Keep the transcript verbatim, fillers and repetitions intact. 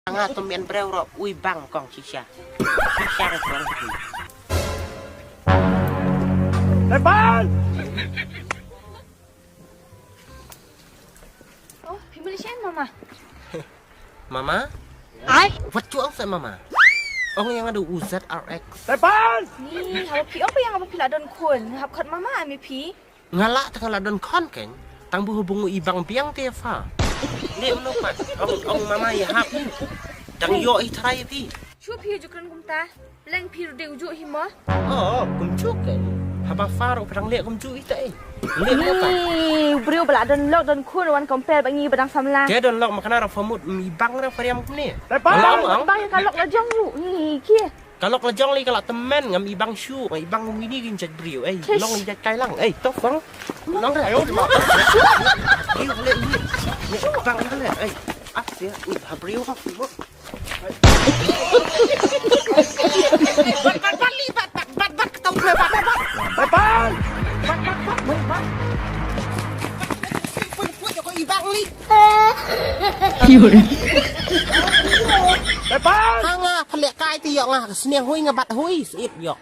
Nga tu mien breu rop ui bang kong shisha. Shisha kong. Tepan! Oh, phi mali shen mama. Mama? Ai. Wat chuang sa mama. Ong yang ada U Z R X. Tepan! Ni, haba phi ong ba yang ba phi la don khun, hap khot mama ami phi. Nga lah tang nga la don khon keng. Tang bu hubung i bang biang te fa. Ni unu pat. Ong ong mama ya hap. Dang yo i trai pi. Shu phi ju kren kumta. Leng phi ru de uju hi mo. Oh, kum ju keng. Haba fa ru padang le kum ju i te. Ni unu pat. Ni breu ba la don lok don khun wan compare ba ngi ba dang samla. Te don lok makana ra famut i bang ra fariam kumne. Bang bang ka lok la jong ru. Ni ki. Ka lok la jong li ka la temen ngam i bang shu, ngam i bang mini gin jat briew. Ei, long i jat kai lang. Ei, tok bang. Long re. Ayo, di ma. Briew le ni. Ni bang le. Ei, ap sia, ni ha briew ha. Bat bat bat li bat bat bat bat ketau le bat bat. Bat bat. Bat bat bat bat bat. Pun pun ko i bang li. Kiul. Bye bye. Hanga phalek kai ti yok nga sniang hui nga bat hui sip yok.